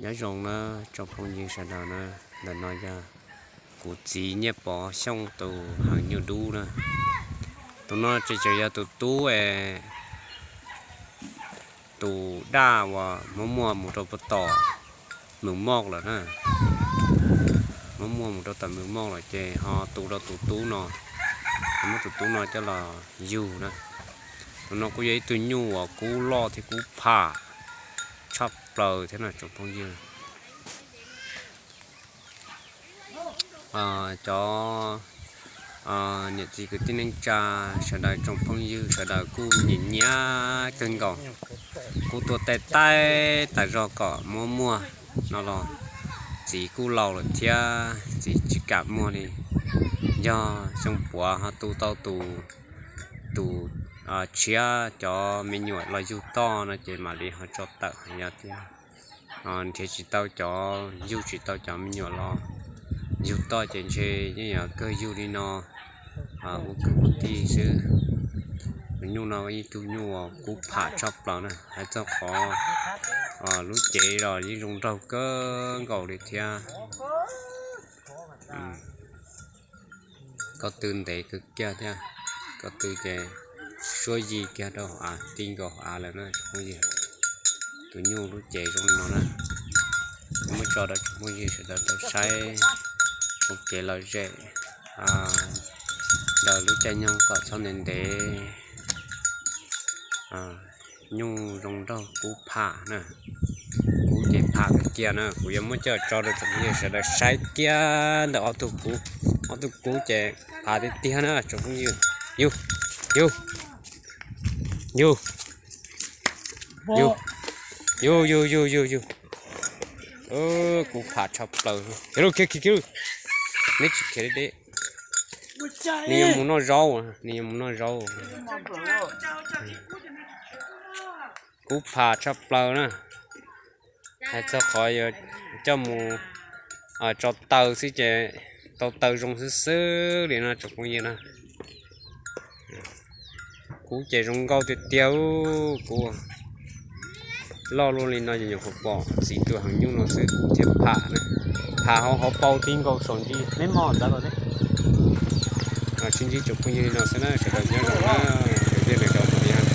Nyob zoo na tsoom phooj ywg sawv daws na, ntawm no yog kuv txiv Nyiaj Pov Xyooj tus heev nyuj dub na. Tus no tseem yog tus tub, tus daj uas muab muag mus rau puag tom Mws Moj lawm na. Muab muag mus rau tom Mws Moj lawm ces ho tu rau tus tub no, muab tus tub no coj los yug na. Tus no kuj yog ib tug nyuj uas kub loj thiab kub pham tshaj plaws thiab na tsoom phooj ywg. Cov niam txiv kwv tij neej tsa sawv daws tsoom phooj ywg sawv daws kuj nyiam nyiam kawg nkaus. Kuj tuaj taij taij tas zog kom muab muag no los txiv kuj laus lawm thiab txiv tsis kam muag li. Yog xyoo puav ho tu tau tus, tus tshiab cov me nyuam los yug toj no ces mam li ho tso tawm yog thiab. Nrhiav tsis tau cov, yug tsis tau cov me nyuam los yug toj ces ntshe yeej yuav kawg yug li no ua kwv ua tij xwb. Tus nyuj no ib tug nyuj uas kub pham tshaj plaws na, hais txog qhov lub cev los yeej zoo nraug kawg nkaus li thiab. Ko tw ntev kawg kiag thiab, ko tw ces suab yi kiag rau hauv av, ti nkaus hauv av lawm na tsoom phooj ywg. Tus nyuj lub cev zoo li no na, kuv muab tso rau tsoom phooj ywg sawv daws tau saib ua kev lom zem ntawm lub caij nyoog kom txhob ntev ntev. Nyuj zoo nraug kub pham na, kub ces pham kawg kiag na. Kuv yuav muab coj tso rau tsoom phooj ywg sawv daws saib kiag ntawm ob tug kub, ob tug kub ces pham tiag tiag na tsoom phooj ywg. Yug, yug, yug, yug, yug, yug, yug, yug, yug. Kub pham tshaj plaws. Khiav lawm, khiav, khiav, khiav lawm. Neb tsis khiav deb deb. Nws yuav mus noj zaub, nws yuav mus noj zaub. Kub pham tshaj plaws na. Hais txog qhov yuav coj mus tso taw xwb ces tau taw zoo xwb xwb li no tsoom phooj ywg na. Kub ces zoo nkauj tiag tiag, kub loj luaj li no nyuam qhuav pom txiv tus heev nyuj no xwb thiab pham na. Pham hauv hauv paus ti nkaus saum ntsig, neb mog txav los ne. Sib ntsib tsoom phooj ywg li no xwb na, sawv daws nyob zoo na, sawv daws nyob zoo.